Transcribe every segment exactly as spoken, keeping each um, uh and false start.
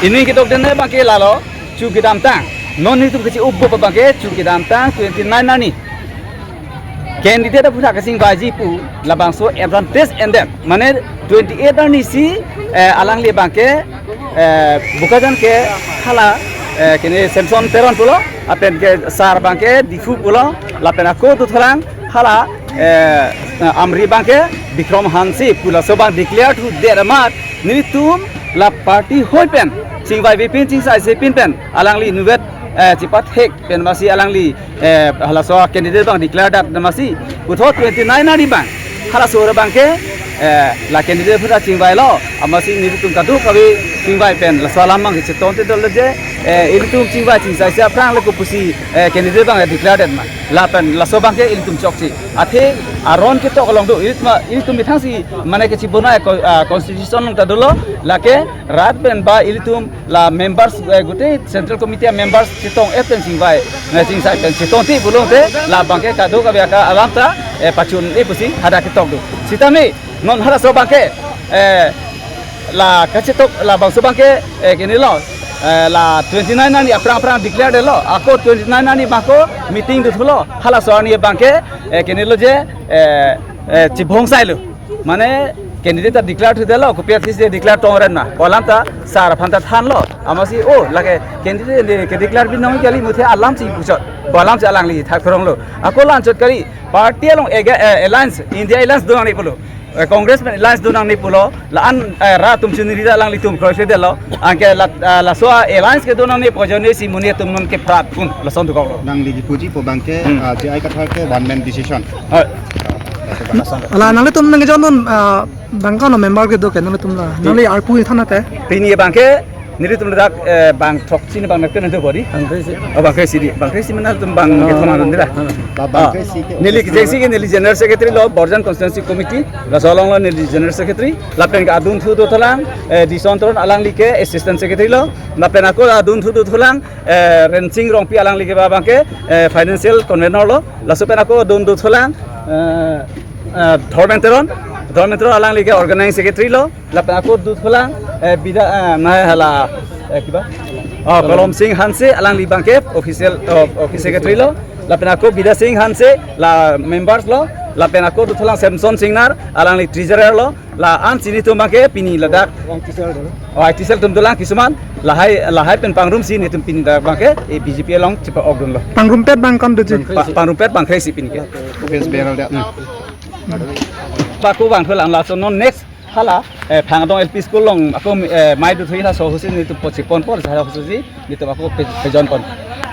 Ini ketok den abangke lalo, chu kedamtang. Non nelitum kecheup abangke chu kedamtang twenty nine arni candidate aphuthak kachingvaiji pu labangso advantage en den. Mane twenty eight arni si, eh, alangli abangke, eh, Bokajan ke hala, eh, kene Samson Teron pulo, lapen ke sar abangke Diphu pulo, lapen ako dothulang hala, eh, Amri abangke Bikram Hanse pu, laso abang declare thudet amat nelitum la party hoi pen chingvaivepin, chingsaisepin pen alangli inutvet, eh, chepathek pen masi alangli, eh, halaso candidate abang declare det amatsi puthot twenty nine arni abang halaso abangke, eh, la candidate aphuthak chingvailo amatsi nelitum kadokave chingvai pen laso alam abangke chetongte dolo je, eh, ilitum chingvai chingsaise aphrang le kopusi, eh, candidate abang declare det ma, lapen laso abangke ilitum chokche. Athe aron ketok along do, ilitum, ilitum methang si mane kechibonai ko-, ah, constitution along ta dolo, lake rat pen ba ilitum la members, eh, gute central committee members chetong-et pen chingvai, eh, chingsai pen chetongte pulote labangke kadokave aka alam ta, eh, pachun-e pusi hadak ketok do. Sitame non halaso abangke, eh, la kachetok labangso abangke, eh, kenelo, eh, la twenty nine arni aphrang aphrang declare detlo. Ako twenty nine arni abangko meeting dothulo. Halaso arni abangke, eh, kenelo je, eh, eh, chibongsailo. Mane candidate ta declare thudetlo, kopi athisi declare tongren ma pu alam ta sar aphan ta thanlo. Amatsi, oh, lake candidate ke declare binong kali muthe alamsi puchot, pu alamsi alangli thak thoronglo. Ako la-anchot kali, party along ega-, eh, alliance, India Alliance donangji pulo. Eh, Congress pen alliance donangji pulo, la-an, eh, rat atum chuniri ta alanglitum kroise detlo, anke la, eh, laso alliance ke donangji pu ajoine si monit atum non keprat pun lason dokoklo. Nangli kipuji pu abangke, Hmm. ah, J I Kathar ke one man decision. Hoi. Lason. La nanglitum nangkejon non, ah, bang kono member kedo ke nanglitum la. Ti- Nangli arpu ni thana te. Pini abangke nelitum ladak, eh, bang throksi ni bang nakte nanti bodi. Bang throksi. Oh, bang throksi di. Bang throksi mana tum bang Oh. kethom anun dira. Ba-, bang Ah. throksi ke Neli office kejengsi ke neli general secretary lo, Borjan Constituency Committee, laso along lo neli general secretary, lapen ke adunthu dothulang, eh, Dison Teron alangli ke assistant secretary lo, lapen ako adunthu dothulang, eh, Rensing Rongpi alangli ke ba abangke, eh, financial convener lo, laso pen ako adun dothulang, eh, eh, Dharmen Teron, Dharmen Teron alangli ke organizing secretary lo, lapen ako dothulang, eh, Bida, eh, nai hala, eh, kiba? Oh, Kolom Sing Hanse, alangli abangke official, oh, office secretary lo. Lapen ako Bida Sing Hanse, la members lo. Lapen ako dothulang Samson Singnar, alangli treasurer lo. La-ansi nelitum abangke pini ladak. Oh, I T cell atum dolang kisuman. Lahai, lahai pen pangrumsi nelitum pini ladak abangke, eh, B J P along chepa-ok dunlo. Pangrumpet bang kam doji? Pa-, pangrumpet bang throksi pini ke. Office bearer dia. Hmm. Bako bang thulang laso non next hala, eh, Phangdong L P School along ako, eh, mai dothui laso ahutsi nelitum pochi ponpo, laso ahutsi nelitum ako pe-, pejon pon.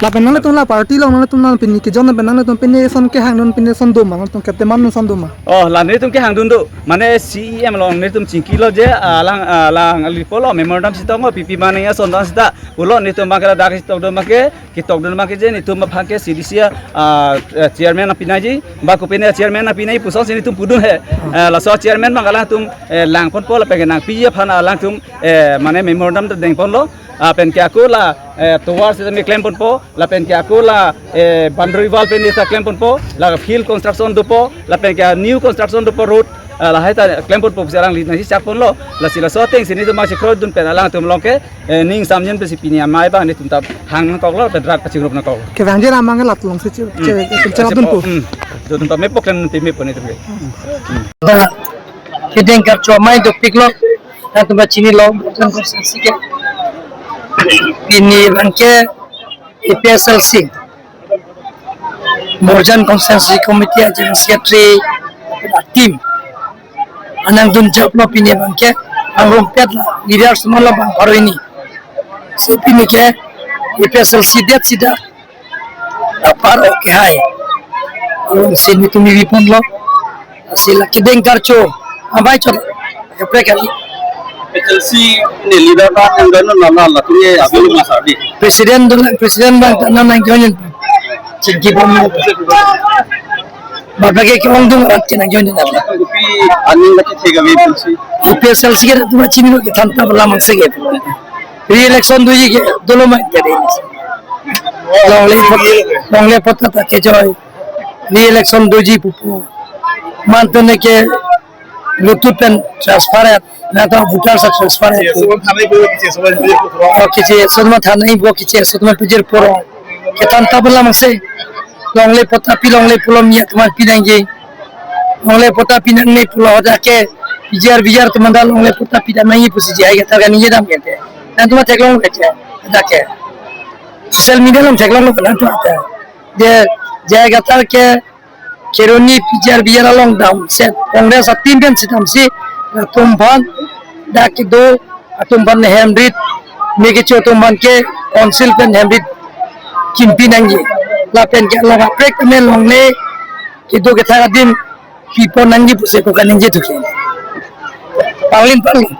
Lapen nanglitum la party along nanglitum la pini kejon pen nanglitum pini ason kehang dun pini ason doma, nanglitum kepte man ason doma. Oh, la nelitum kehang dun do. Mane C E M along nelitum chingkilo je, alang, alang alipo lo memorandum chetong o P P mane ason dang seta. Pulo nelitum abangke ladak chetok do abangke, ketok dun abangke je nelitum abangke C D C a, ah, eh, chairman nangpinangji, ba kopine chairman nangpinangji pusonsi nelitum pudun he. Eh, laso chairman abang alangtum, eh, lang ponpo lapen ke nangpiji aphan alangtum, eh, mane memorandum ta deng ponlo, lapen ke ako la, eh, tovar sitame klem ponpo, lapen ke ako la, eh, boundary wall pen ta klem ponpo, la field construction dopo, lapen ke new construction dopo road, eh, lahai ta klem ponpo pusi alangli nangchechak ponlo, lasi laso atengsi nelitum masi kroi dun pen alangtum along ke, eh, ning samjin pensi pini amei abang nelitum ta hang nangkoklo, pen rat pachingrum nangkoklo. Kevangji lam abang ke latum si che, che, Hmm. che, che, Chepo, dun po. Hmm. Dun po, mepo klem pi mepo nelitum ke. Hmm. Kedeng karcho amei dopiklo, latum ta chinilo, latum ta si ke. Pini abangke A P S L C. Borjan Constituency Committee a General Secretary a team anang dunjaplo pini abangke, pangrumpet la leaders atum lo bang pharo hini. Si pini ke A P S L C det sida apar oke hai. Alongsi nelitum ivi ponlo. Si la kedeng karcho amei chot. Kaprek kali. H L C ni leader ba nang dono nana la tuni abi lu masa di. President dolang, president bang ta nang nang join. Chingki bom. Bapak ke ongdung rat ke nang join na. Kopi aning mati thega bi pensi. H P S L C ke tu macam ni ke thanta bala mangsa ke. Re-election doji ke dolo mai ke de. Longle pot, longle pot ta ke joy. Re-election doji pupu. Mantene ke Bluetooth pen transfer et, nangtum voter sa transfer et. Keche ason than nangji pu, keche ason than nangji pu, keche ason pajir poro. Kethan ta bala mangse. Longle patta pi, longle pulo mi atum aphan pi nangji. Longle patta pi nangne pulo hadak ke P G R, V G R atum anta longle patta pidam nangji pusi J I Kathar kaningje dam kente. Nangtum theklong kete, hadak ke. Social media along theklong lo nangtum anta. Je J I Kathar ke Kheroni P G R V G R along damset Congress ateam pensi damsi, latum aphan dak kedo atum aphan hem rit, me kecho atum aphan ke council pen hem rit kimpi nangji. Lapen ke along kaprek tame longle kedo kethak adim pipon nangji pusi ako kaningje thuke. Pangling pangling.